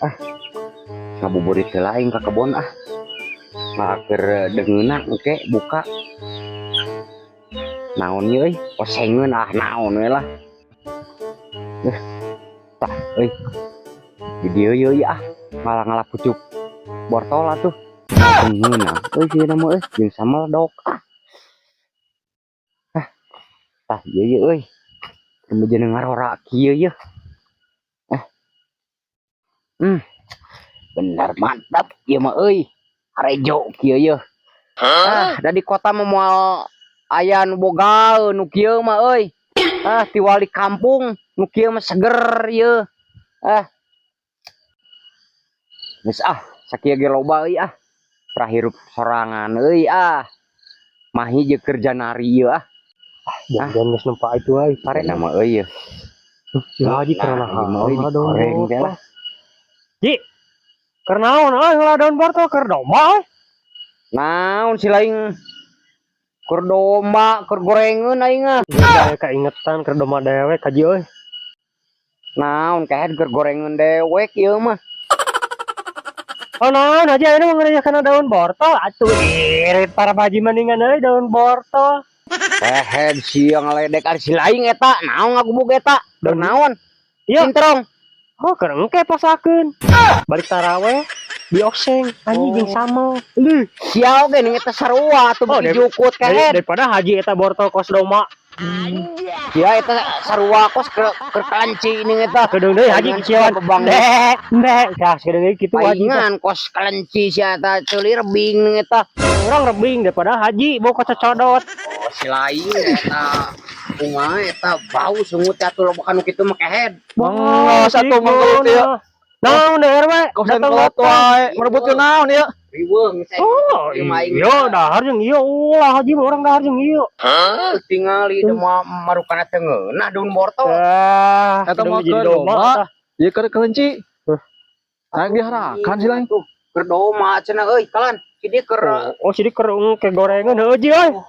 Ah, ngabuburit heula aing ka kebon ah. Ngaker deungeunna engke buka. Naon ieu euy? Osengeun ah, naon we lah. Eh, tah euy. Di dieu yeuh ah, ngalah-ngalah pucuk bortol atuh. Deungeunna euy sieuna mah euy, jeung sameldok ah. Ah, tah ieu ye euy. Kemudian ngarora kieu ye. Ah. Bener mantap ieu mah euy. Harejo kieu ye. Ah, da di kota mah moal aya nu boga nu kieu mah euy. Ah, tiwali kampung nu kieu mah seger ieu. Ah. Geus ah, sakieu ge loba euy ah. Prahirup sorangan euy ah. Mahi jeung kerja nari ieu ah. Jangan geus nempak itu euy, Pare nama euy ye. Ya Haji, karena Nah, ieu mah euy naon daun digoreng teh lah. Ji. Keur naon euy ngala daun bortol, keur domba euy? Naon si laing keur domba, keur gorengeun aing ah. Geus kaingetan keur domba dewek, Haji euy. Naon kehed keur gorengeun dewek ieu mah. Oh, naon aja ini mau kana daun bortol atuh, irit para haji mendingan euy daun bortol. Kehed sia ngaledek, ari si laing eta naon ngagubuk eta? Daun naon? Iya. Sintrong. Oh, keur engke pasakeun. Balik taraweh dioseng anjing jeung sambel. Leuh, Sia oge ning eta sarua atuh Oh, beuki jukut kehed. Daripada haji eta bortol kos domba. Sia eta sarua kos keur kelenci ning eta. Kedeung deui haji kicieuan. Bebang. Dek, dek, kah kedeung deui kitu haji. Paingan kos kelenci sia eta ceuli rebing ning eta. Urang rebing daripada haji bau kococodot. Oh, si laing eta kumaha eta bau sungut atuh loba kanu kitu mah kehed. Mangga satu mangga ieu. Naon deh RW? Kosan kolot wae, merebutkeun naon ieu? Riweuh geus Oh, iya dahar jeung ieu ulah haji mah, urang dahar jeung ieu. Tingali teu mah marukana teu ngeunah daun bortol. Ah, Eta mah jadi keur domba. domba. Ieu keur kelenci. Nah, diharakan si lain. Tuh, keur domba cenah euy, kalan. Si dia keur Oh, oh, sidik keur ke gorengan heuh ji euy.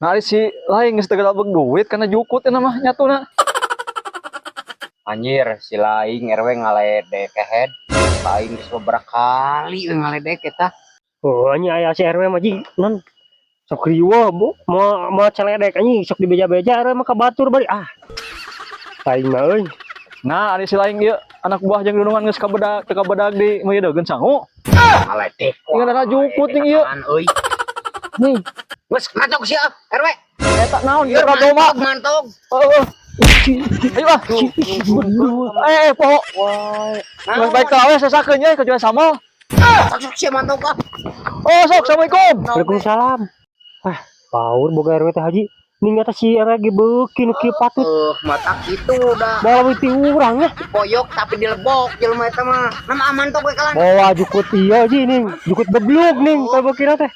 Nah, ari si lain geus teu galabeg duit kana jukut eta mah nyatuna. Anjir, si laing RW ngaledek kehed. Aing geus beberapa kali we ngaledek eta. Oh, nya aya si RW mah ji non sok riweuh bu, mau mau celedek anjing sok dibeja-beja RW mah ka batur bari ah. Aing mah euy. Nah, ari si lain ieu anak buah jeung dunungan geus kabedag teu kabedag di meuyeudeugeun sangu. Ngaledek. Ingat ada jukut ning ieu. Euy. Nih, Geus mantog sia RW. Eta naon ieu ka domba? Mantog. Heeh. Ayo ah. Eh, eh, poho. Geus baik ka we sasakeun nya kejual sambal. Sok sok sia mantog ah. Oh, sok, assalamualaikum. Waalaikumsalam. Ah, power boga RW teh haji. Ning eta si RW ge beuki nu kieu patut. Mata kitu dah. Bawa ti urang nya. Dipoyok tapi dilebok jelema eta mah. Nama aman tok we kalan. Bawa jukut iya ji ning, jukut beblug ning kalau beukina teh.